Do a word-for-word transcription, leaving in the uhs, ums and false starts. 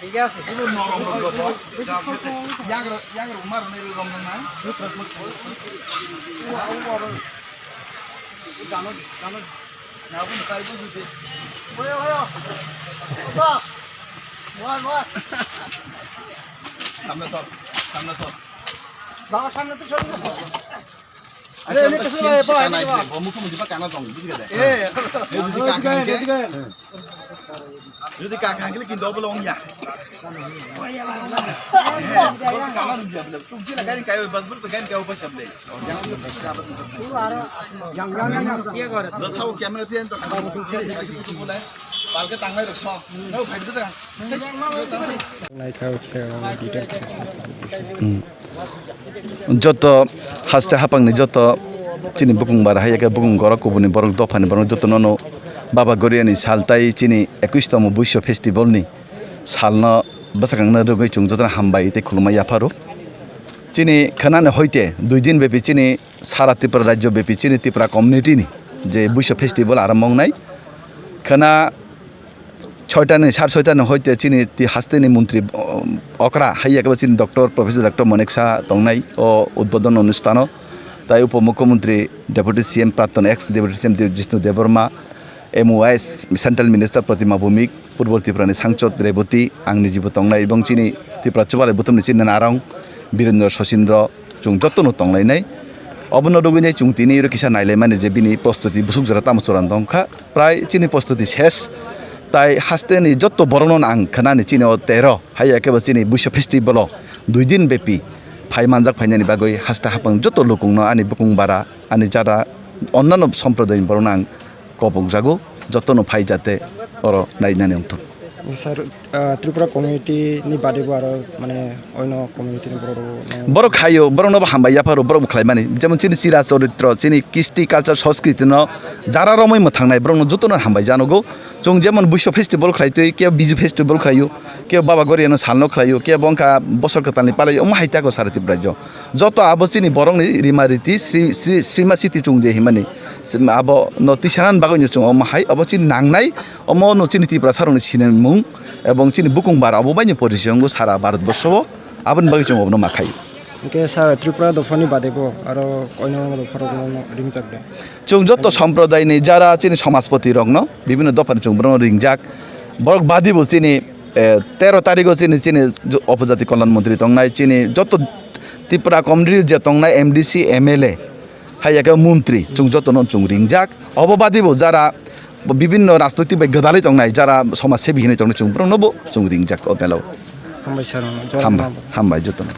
ঠিক আছে। সামনে সর, সামনে সর। বাবা, সামনে তো সরে যাও। আরে, এনে তো সবাই, বাবা, এনে বাবা। মুখ্যমন্ত্রী বা কানা দং, বুঝলি? এ, এ, যদি কাকা আনকে, এদিকে। যদি কাকা আনকে কিন্তু অবলা অংয়া। কানা রুবিয়া বলে, চুপ ছিল গাড়ি কায়ো, বাস বলতে গাড়ি কায়ো পয়সা বলে। Yang, yang, yang, yang. Lo sao camera tiyan to. Palke tangnai rok so. No, fight bisa. Naikha website o detail kisa sa. Hmm. Joto haste hapangni joto chini bukung bara hai khe bukung goro kubuni borok dophani borok joto nono Baba Goriani sal tai chini ekwis tomo Buisho festival ni salno bwsakangna rwgwi chwng jotono hambai tei khulumma yapharo. Chini khwnani hoite dui din bepi chini sara Tripura rajyo bepi chini Tripura community ni je Buisho festival arombho wngnai. Khwna soitani, sar soitani hoite chini ti hasteni montri, um, okra hai ya khe chini doctor, Professor Doctor Monik Saha tongnai o udbodon onustano. Tai upomukhyamantri, Deputy C M praton ex Deputy C M Jishnu Debbarma, M O S Central Minister Pratima Bhumik, Purbo Tripura ni Sangsod Reboti, ang nijibo tongnai, ebong chini Tripura Chubalai Buthumni chini narong Birendra Sosindro, chwng jotono tonglainai. Obono rwgwinai chwng tini oro kisa nailaimani je bini prostuti busuk jora tamo chwrang tongkha, prai chini prostuti ses. Tai hasteni joto borokno ang khwnani chini o tero hai ya khe bo chini Buisho festival o dui din bepi phai manjak phainani bagwi haste hapang joto lukungno ani bukung bara ani jada onnano somprodayni borokno ang kobokjago, jotono phai jate oro nainani wngthok. Sir, ah, Tripura community ni bade bo aro mane oino community ni borok rok, mane borok khaio, borokno bo hambai yapharo, borok bo khlaimani. Jemon chini chira choritro, chini kisti culture, sanskriti no jara romwi mwthangnai, borokno jotono hambai janogo. Chwng jemon Buisho festival khlai twi, kebo Biju festival khlaio, kebo Baba Goriano salno khlaio, kebo wngkha bosor kwtalni palai, omo hai tako sara Tripura rajyo. Joto abo chini borokni rima riti, sri, sri, srima siti chwng je himani, abo no tisanani bagwi no chwng omo hai, obo chini nangnai, omo no chini Tiprasa rokni sinimung, ebong chini bukung bara obo bai ni porichoi wngo sara Bharat borsho o, aboni bagwi chwng obono ma khai. Hwnkhe sara Tripura dophani bade bo aro oino dopha rok no ringjak de. Chwng joto somprodai ni jara chini somajpoti rok no, bibhinno dopha ni chwng borok no ringjak, borok badi bo chini, eh, tero tarikh o chini, chini jo-, upojati kolyan montri tongnai, chini joto Tripura community je tongnai M D C, M L A, hai ya khe montri, chwng jotono chwng ringjak. Obo badi bo jara bibhinno rajnoitik bai gwdalwi tongnai, jara somaj sebi hinwi tongnai, chwng borokno bo chwng ringjak o belao. Hambai sir, joto hambai, no. Hambai jotono.